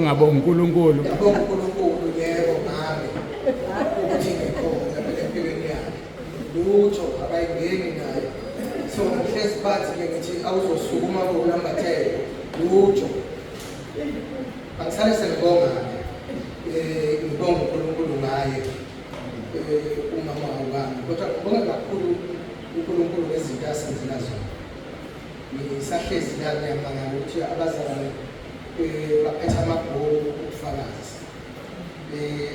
Angabonga uNkulunkulu. Ngiyabonga uNkulunkulu yebo ngami ukuthi ngikhona phela empilweni yakhe. Lutho abayingeni naye. So ngihlezi phansi ke ngithi awuzosukuma ko number 10. Lutho. Angisale sengibonga ke. Ngibonga uNkulunkulu ngaye. Umama wami. Kodwa ngibonga kakhulu uNkulunkulu ngezinto asenzela zona. Ngisahlezi la ngiyamangala ukuthi abazalwane baphethe amabhuku ukufakaza.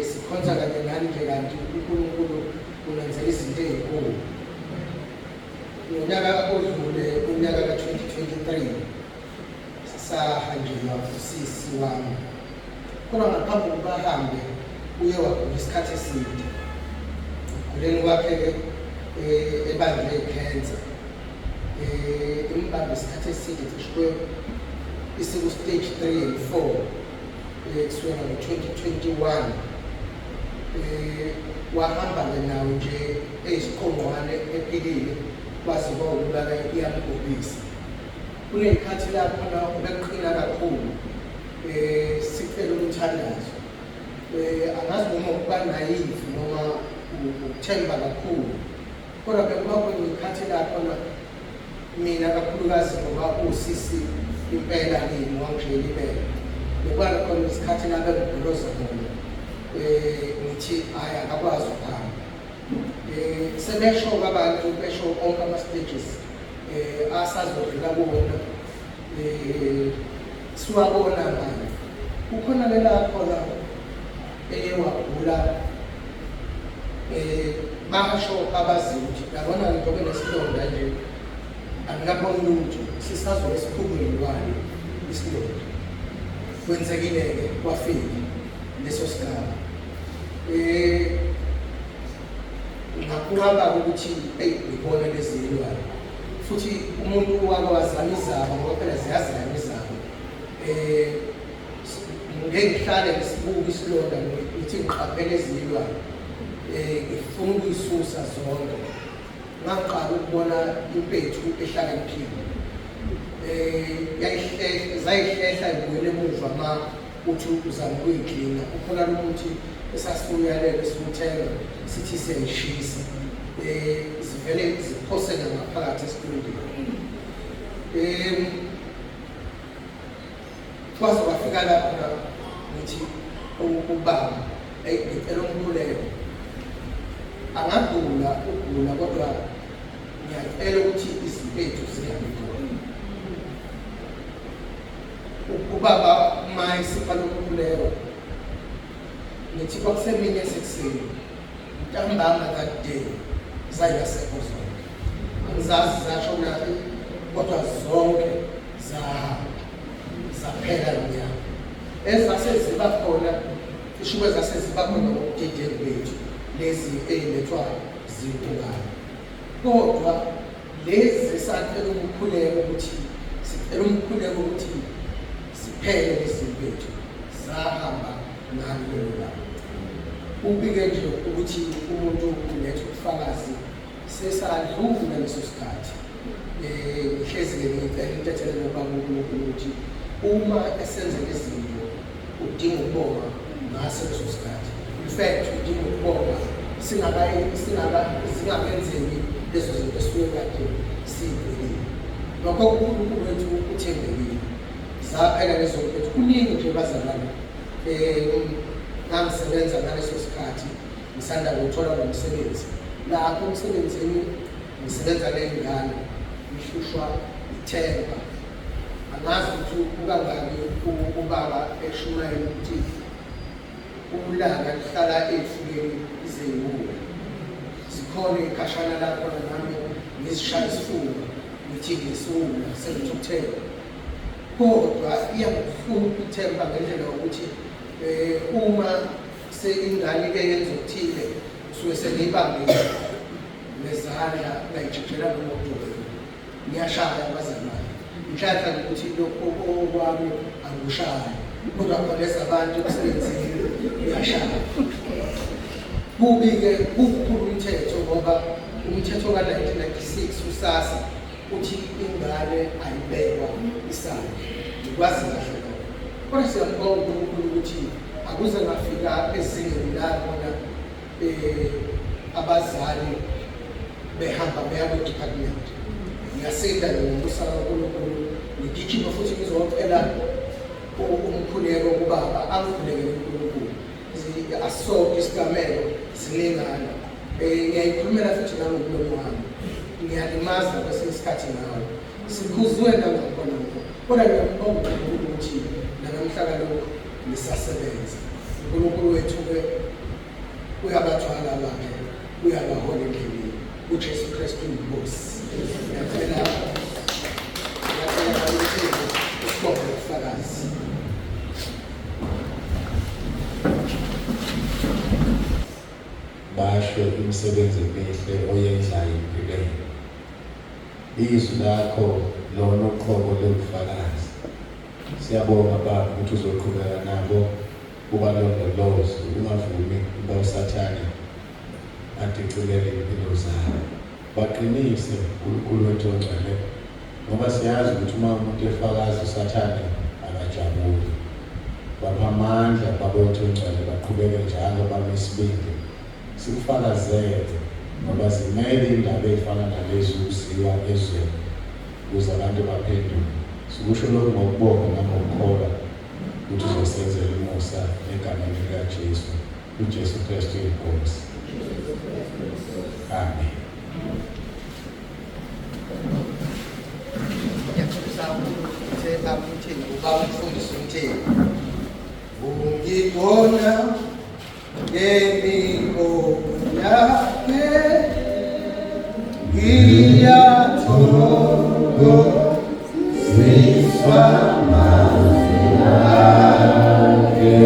Sikhonza kanye nani nje kanti uNkulunkulu unenzela izinto ezinkulu. Ngonyaka odlule unyaka ka-2023 sahanjelwa usisi wami. Kodwa ngaphambi kokuba ahambe uye wagula isikhathi eside. Ekuguleni kwakhe-ke ebanjwe i-cancer. Imbambe isikhathi eside cishe kwe isiku-stage 3 and 4 kusukela ngo-2021. Wahamba-ke nawo nje eyisiqongqwane ephilile kwaze kwawukuba-ke iyamgobisa. Kuney'khathi lapho na ubeqina kakhulu sicela umthandazo. Angazi noma ukuba naive noma ukuthemba kakhulu. Kodwa bekuba khona iy'khathi lapho na mina kakhulukazi ngoba usisi impela kimi wangishiyela ibele. Bekuba khona isikhathi lapho engigoloza khona ngithi hhayi akakwazi ukuhamba. Sebesho abantu besho onke ama-stages asazodlula kuwona siwabona manje. Kukhona lela khona eye wagula basho abaziyo ukuthi yabona njengoba nesilonda nje angikaboni lutho sisazobe siphuma ngilwane isilonda. Kwenzekile-ke kwafika leso sigaba. Ngakunqaba ukuthi eyi ngibone lezi zilwane futhi umuntu wake wazama izaba ngoba phela ziyazama izaba ngeke ngihlale ngisibuke isilonda ngithi ngiqaphele izilwane ngifuna ukuyisusa zonke. Ngaqala ukubona impethu ehlakaniphile yayihlehla zayihlehla ibuyele emuva ma uthi uzama ukuyiklina. Kukhona lo muthi esasiwuyalele siwuthenga sithi siyayishisa zivele ziphosele ngaphakathi esilondeni. Kwaze kwafika lapho ngithi ubaba eyi ngicela umkhuleko. Angagula ugula kodwa ngiyacela ukuthi izimpethu zingabi khona. Ubaba uma esipha lo mkhuleko ngithi kwakusemini yasekuseni ntambama that day zayingasekho zonke. Angizazi zashonaphi kodwa zonke zahamba zaphela lonyaka. Ezase ziba khona ishuke zase ziba khona ngobudedengu bethu lezi ey'lethwa zimpukane. Kodwa lezi esacela umkhuleko ukuthi sicela umkhuleko ukuthi ziphele lezi mpethu zahamba ngalo lelo langa. Ubike nje ukuthi umuntu uletha ubufakazi sesadlula leso sikhathi. Ngihlezi-ke ngicela intethelelo kubaba uNkulunkulu ukuthi uma esenzela izinto udinga ukubonga ngaso leso sikhathi. In fact udinga ukubonga zingakenzeki lezo zinto esuke kade siyibhekile. Nokho uNkulunkulu wethu uthembekile. Zaphela lezo mpethu. Kuningi nje bazalwane. Ngangisebenza ngaleso sikhathi ngisanda kuwuthola nomsebenzi. Lapho emsebenzini ngisebenza ney'ngane ngihlushwa ithemba. Angazi ukuthi kukangaki ubaba eshumayela ukuthi ulaka luhlala ey'fubeni zeyiwula. Zikhona iy'khashana lakhona nami ngizishaya isifuba ngithi ngisiwula sengithukuthele. Kodwa iyangihlupha ithemba ngendlela yokuthi uma seyingane ke yenza okuthile suke sengiyibambile ngezandla ngayijijela noma udoli. Ngiyashaya abazalwane. Inhlanhla ukuthi lokhu okwami angikushayi kodwa khona ezabantu emsebenzini ngiyashaya. Kubi-ke kuwuphula umthetho ngoba umthetho ka-1996 usasa uthi ingane ayibekwa isandla. Ngikwazi kahle lokho. Kodwa siyambonga uNkulunkulu ukuthi akuze ngafika ezingeni la khona abazali behamba beya kwi-department. Ngiyasinda ngomusa kaNkulunkulu, ngigijima futhi ngizocela umkhuleko kubaba angikhulekele uNkulunkulu. Asisodwa isigameko, ziningana. Ngiyayikhulumela futhi nangomlomo wami, ngiyalimaza kwesinye isikhathi ngawo. Sikhuziwe nangakhona lokho, kodwa ngiyambonga uNkulunkulu ukuthi nanamhla kalokhu ngisasebenza. uNkulunkulu wethu-ke uyabathwala abakhe, uyabahola endleleni. UJesu Kristu uyinkosi. Ngiyacela, ngiyacela ukuthi usibonge ubufakazi. Basho imisebenzi emihle oyenzayo empilweni. Izwi lakho lona uqobo liwubufakazi. Siyabonga Baba ukuthi uzoqhubeka nabo ubalondoloze, ungavumi ukuba uSathane adicilele impilo zabo. Baqinise uNkulunkulu wethu ongcwele, ngoba siyazi ukuthi uma umuntu efakaza uSathane akajabuli. Bapha amandla Baba wethu ongcwele, baqhubeke njalo bame isibindi sikufakazele, ngoba zimele indaba ey'fana nalezi ukuziwa ezweni ukuze abantu baphenduke. Sikusho lokhu ngokubonga nangokukholwa ukuthi uzosenzela umusa egameni likaJesu, uJesu Kristu iNkosi. Amen. Ngiyaxolisa ukuthi baba uMthembu, ubaba umfundisi uMthembu. Ungibona ngemigomo yakhe, ngiyathokoziswa amazwi akhe.